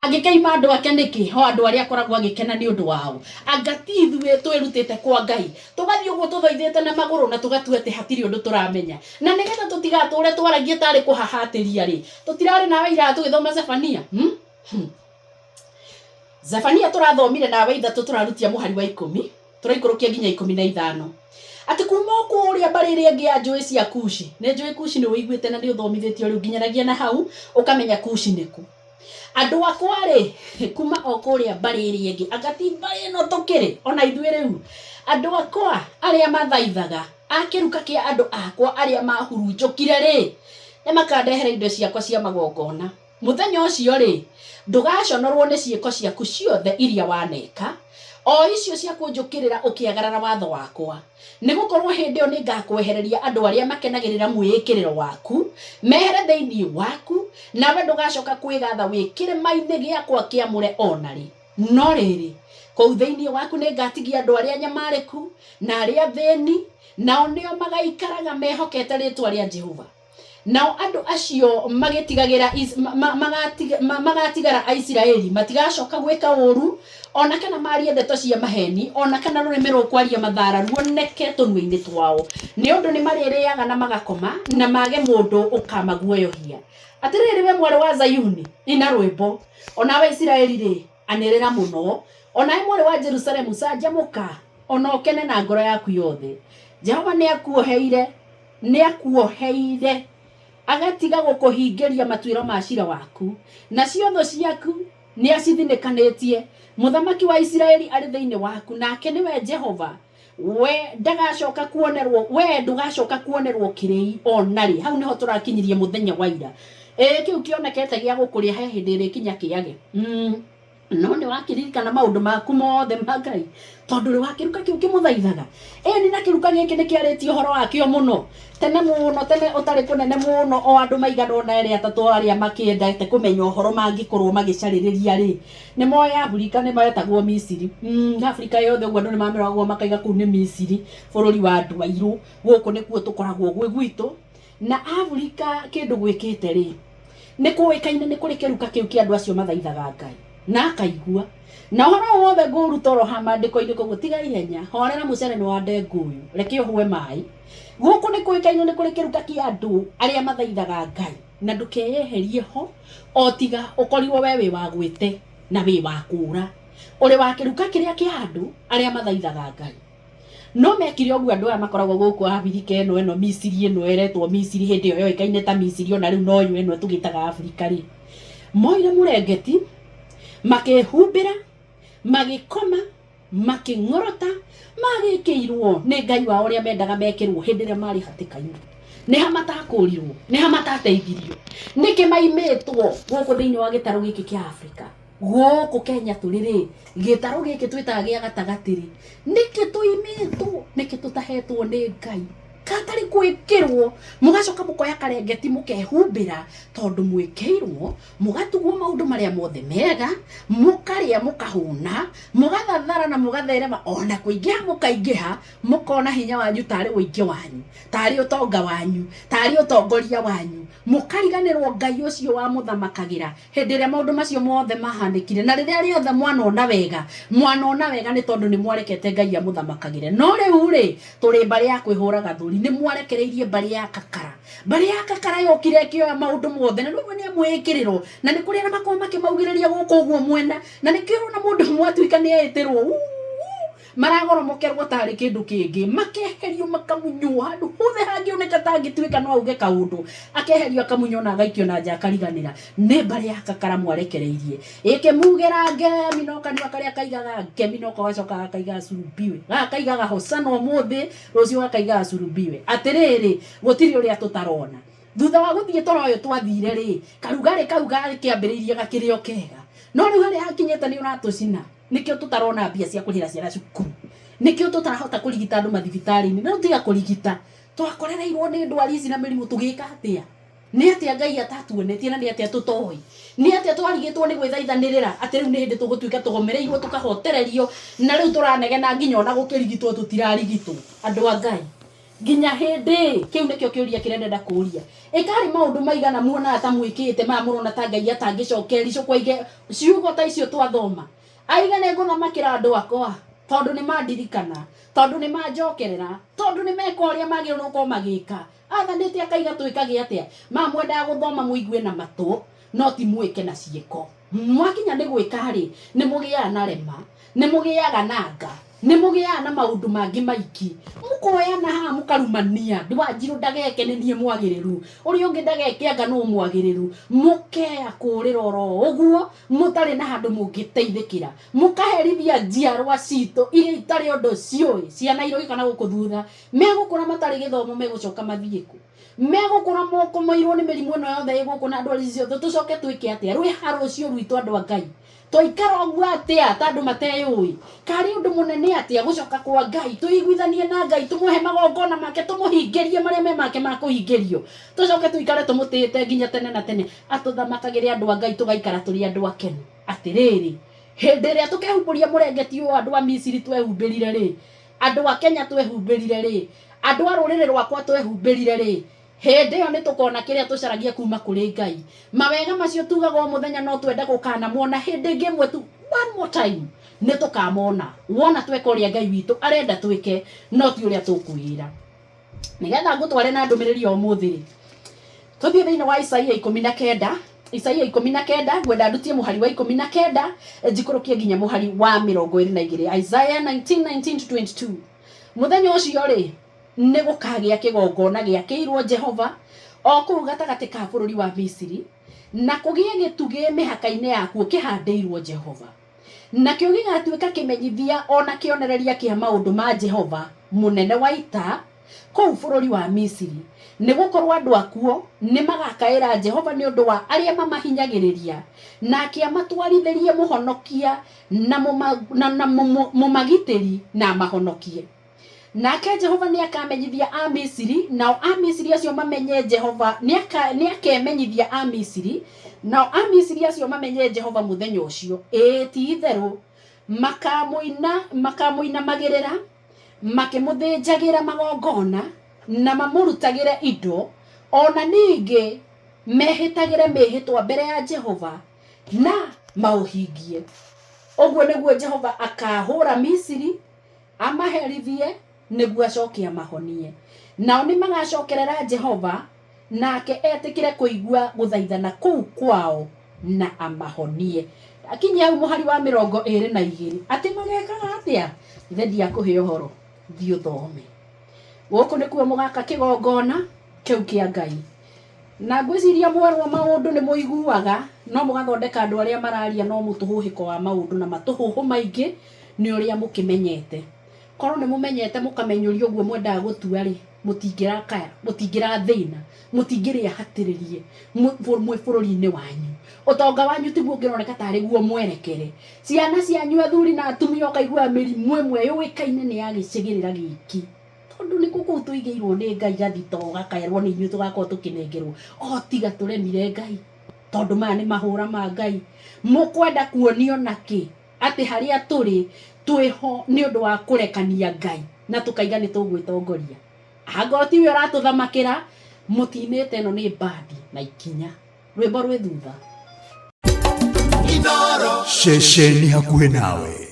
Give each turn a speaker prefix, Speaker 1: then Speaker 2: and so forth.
Speaker 1: Angĩkĩima andũ ake nĩkĩ? O andũ arĩa akoragwo agĩkena nĩ ũndũ wao. Anga ti ithuĩ twĩrutĩte kwa Ngai, tũgathiĩ ũguo tũthoithĩte na magũrũ na tũgatua atĩ hatirĩ ũndũ tũramenya? Na nĩgetha tũtigatũũre twaragie tarĩ kũhahatĩria-rĩ, tũtirarĩ nawe ira tũgĩthoma Zefania? Hmm? Hmm. Zefania tũrathomire nawe ithatũ tũrarutia mũhari wa ikũmi, tũraikũrũkia nginya 15. Atĩ kuma o kũrĩa mbarĩ ĩrĩa ĩngĩ ya njũĩ cia Kushi, nĩ njũĩ Kushi nĩ ũiguĩte na nĩ ũthomithĩtio rĩu nginyanagia na hau, ũkamenya Kushi nĩ kũ. Andũ akwa-rĩ, kuma o kũrĩa mbarĩ ĩrĩa ĩngĩ, anga ti mbarĩ ĩno tũkĩrĩ, o na ithuĩ rĩu? Andũ akwa arĩa mathaithaga, a kĩruka kĩa andũ akwa arĩa maahurunjũkire-rĩ, nĩmakandehera indo ciakwa cia magongona. Mũthenya ũcio-rĩ, ndũgaconorwo nĩ ciĩko ciaku ciothe iria waneka, o icio cia kũnjũkĩrĩra ũkĩagarara watho wakwa. Nĩ gũkorũo hĩndĩ ĩyo nĩngakwehereria andũ arĩa makenagĩrĩra mwĩĩkĩrĩro waku, mehere thĩinĩ waku, nawe ndũgacoka kwĩgatha wĩ kĩrĩma-inĩ gĩakwa kĩamũre o na rĩ. No rĩrĩ, kũu thĩinĩ waku nĩngatigia andũ arĩa anyamarĩku, na arĩa athĩni, nao nĩo magaikaraga mehokete rĩĩtwa rĩa Jehova. Nao andũ acio magĩtigagĩra magatigara Aisiraeli matigacoka gwĩka ũũru, o na kana maarie ndeto cia maheeni, o na kana rũrĩmĩ rũkwaria mathaara ruoneke tũnua-inĩ twao, nĩ ũndũ nĩmarĩrĩaga na magakoma, na mage mũndũ ũkamaguoyohia. Atĩrĩrĩ, we mwarĩ wa Zayuni, ina rwĩmbo, o nawe Isiraeli-rĩ, anĩrĩra mũno, o nawe mwarĩ wa Jerusalemu, canjamũka, o na ũkene na ngoro yaku yothe. Jehova nĩakuoheire Nĩakuoheire, agatiga gũkũhingĩria matuĩro ma ciira waku, nacio thũ ciaku nĩacithinĩkanĩtie. Mũthamaki wa Isiraeli arĩ thĩinĩ waku, nake nĩwe Jehova, we ndagacoka kuonerwo, wee ndũgacoka kuonerwo kĩrĩi o na rĩ. Hau nĩho tũrakinyirie mũthenya wa ira. Ĩĩ kĩu kĩonekete gĩa gũkũrĩa he hĩndĩ ĩrĩkinya kĩage. Mm. No nĩ wakĩririkana maũndũ maku mothe ma Ngai, tondũ ũrĩ wa kĩruka kĩu kĩmũthaithaga. Ĩni na kĩruka gĩkĩ nĩ kĩarĩtie ũhoro wakĩo mũno tene mũno, tene ũtarĩ kũnene mũno, o andũ maigana ũna, erĩ atatũ arĩa makĩendete kũmenya ũhoro mangĩkorwo magĩcarĩrĩria rĩ, nĩ moĩ Afrika nĩ metagwo Misiri. Afrika yothe ũguo andũ nĩ mamĩroragwo makaiga kũu nĩ Misiri, bũrũri wa andũ airũ, gũkũ nĩkuo tũkoragwo gwĩ gwitũ. Na Afrika kĩndũ gwĩkĩte rĩ, nĩ kũĩkaine nĩ kũrĩ kĩruka kĩu kĩa andũ acio mathaithaga Ngai na akaigua. Na ũhoro ũyũ wothe ngũũruta oro ha maandĩko-inĩ, koguo tiga ihenya, horera mũcere nĩ wa ndengũ ũyũ, reke ũhũe maĩ. Gũkũ nĩ kũĩkaine nĩ kũrĩ kĩruka kĩa andũ arĩa mathaithaga Ngai, na ndũkeyeherie ho o tiga ũkorirwo we wĩ wa gwĩte na wĩ wa kũũra. Ũrĩ wa kĩruka kĩrĩa kĩa andũ arĩa mathaithaga Ngai. No mekire ũguo andũ aya makoragwo gũkũ Abirika ĩno ĩno Misiri ĩno ĩretwo Misiri hĩndĩ ĩyo yoĩkaine ta Misiri ona rĩu noyo ĩno tũgĩtaga Abirika rĩ. Moire mũrengeti makĩhumbĩra magĩkoma makĩng'orota magĩkĩirwo nĩ Ngai wao ũrĩa mendaga mekĩrwo hĩndĩ ĩrĩa marĩ hatĩka-inĩ. Nĩ ha matakũrirwo? Nĩ ha matateithirio? Nĩkĩ maimĩtwo gũkũ thĩinĩ wa gĩtarũ gĩkĩ kĩa Afrika? Gũkũ Kenya tũrĩ rĩ, gĩtarũ gĩkĩ twĩtaga gĩa gatagatĩ rĩ, nĩkĩ tũimĩtwo? Nĩkĩ tũtahetwo nĩ Ngai? Katarĩ gwĩkĩrwo, mũgacoka mũkoya karengeti mũkehumbĩra tondũ mwĩkĩirwo, mũgatugwo maũndũ marĩa mothe mega, mũkarĩa mũkahũna, mũgathathara na mũgatherema, ona kũingĩha mũkaingĩha, mũkona hinya wanyu tarĩ ũingĩ wanyu, tarĩ ũtonga wanyu, tarĩ ũtongoria wanyu, mũkariganĩrwo Ngai ũcio wamũthamakagĩra Hĩndĩ ĩrĩa maũndũ macio mothe mahanĩkire, na rĩrĩa rĩothe mwanona wega, mwanona wega nĩ tondũ nĩ mwarekete Ngai amũthamakagĩre. No rĩu-rĩ, tũrĩ mbarĩ ya kwĩhũra gathũri, nĩ mwarekereirie mbarĩ ya kakara. Mbarĩ ya kakara yokire ĩkĩoya maũndũ mothe, na rĩu nĩ amwĩkĩrĩro, na nĩ kũrĩ arĩa makoragwo makĩmaugĩrĩria gũkũ ũguo mwena, na nĩkĩo ũrona mũndũ ũmwe atuĩka nĩ eĩtĩrwo, uu, maragoromokerwo tarĩ kĩndũ kĩngĩ, makeherio makamunywo handũ hothe hangĩoneka ta angĩtuĩka no auge kaũndũ, akeherio akamunywo na agaikio na nja akariganĩra. Nĩ mbarĩ ya kakara mwarekereirie ĩkĩmugĩra ngemi no kanua karĩa kaigaga ngemi no gagacoka gakaiga acurumbiwe, gaka kaigaga hosana ũmũthĩ, rũciũ gakaiga acurumbiwe. Atĩrĩrĩ, gũtirĩ ũrĩa tũtarona. Thutha wa gũthiĩ toro ũyũ twathire rĩ, karugarĩ kau gakĩambĩrĩirie gakĩrĩ o kega, no rĩu harĩa hakinyĩte nĩ ũratũcina. Nĩkĩo tũtarona mbia cia kũrĩhĩra ciana cukuru, nĩkĩo tũtarahota kũrigita andũ mathibitarĩ-inĩ. Na rĩu tiga kũrigita, twakorereirwo nĩ ndwari ici na mĩrimũ tũgĩka atĩa? Nĩ atĩa Ngai atatuonetie na nĩ atĩa tũtoĩ? Nĩ atĩa twarigĩtwo nĩ gwĩthaithanĩrĩra atĩ rĩu nĩ hĩndĩ tũgũtuĩka tũgomereirwo tũkahotererio na rĩu tũranegena nginya ona gũkĩrigitwo tũtirarigitwo? Andũ a Ngai. Nginya hĩndĩ kĩu nĩkĩo kĩũria kĩrĩa ndenda kũũria. Ĩ karĩ maũndũ maigana muonaga ta mwĩkĩte maya mũrona ta Ngai atangĩcokia ericũkwo aige ciugo ta icio twathoma? Aige nĩ ngũthamakĩra andũ akwa tondũ nĩ mandirikana, tondũ nĩ manjokerera, tondũ nĩ meka ũrĩa magĩrĩirwo nĩ gũkorwo magĩka. Athanĩte akaiga twĩkage atĩa? Ma mwendaga gũthoma mũigue na matũ no ti mwĩke na ciĩko. Mwakinya nĩ gwĩka-rĩ, nĩ mũgĩaga na rema, nĩ mũgĩaga na nga, nĩ mũgĩaga na maũndũ mangĩ maingĩ. Mũkoyana haha mũkarumania, Wanjirũ ndageke nĩ niĩ mwagĩrĩru, ũrĩa ũngĩ ndageke anga nũ mwagĩrĩru. Mũkeya kũrĩra oro ũguo mũtarĩ na handũ mũngĩteithĩkĩra. Mũkaherithia njiarwa citũ iria itarĩ ũndũ ciũĩ, ciana irogĩũka na gũkũ thutha, megũkũra matarĩ gĩthomo megũcoka mathiĩ kũ? Megũkũra mokomoirwo nĩ mĩrimũ ĩno yothe ĩ gũkũ na ndwari ici ciothe, tũcoke twĩke atĩa? Rwĩ ha rũciũ rwitũ andũ a Ngai? Twaikara ũguo atĩa ta andũ mateyũĩ? Karĩ ũndũ mũnene atĩa gũcoka kwa Ngai, twĩiguithanie na Ngai, tũmũhe magongona make, tũmũhingĩrie marĩa me make ma kũhingĩrio, tũcoke tũikare tũmũtĩĩte nginya tene na tene, atũthamakagĩre andũ a Ngai, tũgaikara tũrĩ andũ akenu. Atĩrĩrĩ, hĩndĩ ĩrĩa tũkehumbũria mũrengeti ũyũ andũ a Misiri twehumbĩrire-rĩ, andũ a Kenya twehumbĩrire-rĩ, andũ a rũrĩrĩ rwakwa twehumbĩrire rĩ, hĩndĩ ĩyo nĩ tũkona kĩrĩa tũcaragia kuma kũrĩ Ngai. Mawega macio tugaga o mũthenya no twende gũkanamona hĩndĩ ĩngĩ ĩmwe tu, one more time, nĩ tũkamona. Wona tweka ũrĩa Ngai witũ arenda twĩke, no ti ũrĩa tũkwĩĩra. Nĩgetha ngũtware na ndũmĩrĩri ya ũmũthĩ rĩ, tũthiĩ thĩinĩ wa Isaia 19, Isaia 19, ngwenda ndutie mũhari wa 19, njikũrũkie nginya mũhari wa 22. Isaiah 19, 19 to 22. Mũthenya ũcio-rĩ, nĩ gũkagĩa kĩgongona gĩakĩirũo Jehova o kũu gatagatĩ ka bũrũri wa Misiri, na kũgĩe gĩtugĩ mĩhaka-inĩ yakuo kĩhandĩirũo Jehova. Nakĩo gĩgatuĩka kĩmenyithia o na kĩonereria kĩa maũndũ ma Jehova Mũnene wa Ita kũu bũrũri wa Misiri, nĩ gũkorũo andũ akuo nĩmagakaĩra Jehova nĩ ũndũ wa arĩa mamahinyagĩrĩria, nake amatwarithĩrie mũhonokia na na mũmagitĩri, na amahonokie. Nake Jehova nĩakamenyithia Amisiri, nao Amisiri acio mamenye Jehova, nĩakemenyithia Amisiri, nao Amisiri acio mamenye Jehova mũthenya ũcio. Ĩĩ, ti-itherũ makamũinamagĩrĩra, makĩmũthĩnjagĩra magongona, na mamũrutagĩre indo, o na ningĩ mehĩtagĩre mĩĩhĩtwa mbere ya Jehova, na maũhingie. Ũguo nĩguo Jehova akaahũũra Misiri, amaherithie, nĩguo acoke amahonie. Nao nĩmagacokerera Jehova, nake etĩkĩre kũigua gũthaithana kũu kwao, na amahonie. Akinyia hau mũhari wa 22, atĩ magekaga atĩa? Ithe ndiakũhe ũhoro, thiĩ ũthome. Gũkũ nĩkuo mũgaka kĩgongona kĩu kĩa Ngai. Na ngwĩciria mwerwo maũndũ nĩ mũiguaga, no mũgathondeka andũ arĩa mararia no mũtũhũhĩko wa maũndũ na matũhũhũ maingĩ nĩ ũrĩa mũkĩmenyete. Korwo nĩ mũmenyete mũkamenyũria ũguo mwendaga gũtua-rĩ, mũtingĩrakaya, mũtingĩrathĩna, mũtingĩrĩa hatĩrĩrie mwĩ bũrũri-inĩ wanyu. Ũtonga wanyu tiguo ũngĩroneka tarĩ guo mwerekere. Ciana cianyu athuri na atumia ũkaiguaga mĩrimũ ĩmwe yũĩkaine nĩ ya gĩcigĩrĩra gĩkĩ. Tondũ nĩkuo kũu tũigĩirwo nĩ Ngai gathitoo gakerwo nĩ inyuĩ tũgakorwo tũkĩnengerwo. O tiga tũremire Ngai, tondũ maya nĩ mahũra ma Ngai. Mũkwenda kuonio nakĩ atĩ harĩa tũrĩ twĩho nĩ ũndũ wa kũrekania Ngai na tũkaiga nĩ tũgwĩtongoria? Angorwo tiwe ũratũthamakĩra, mũtinĩte ĩno nĩ bandi na ikinya. Rwĩmbo rwĩ thutha.
Speaker 2: Ceceni hakuhĩ nawe.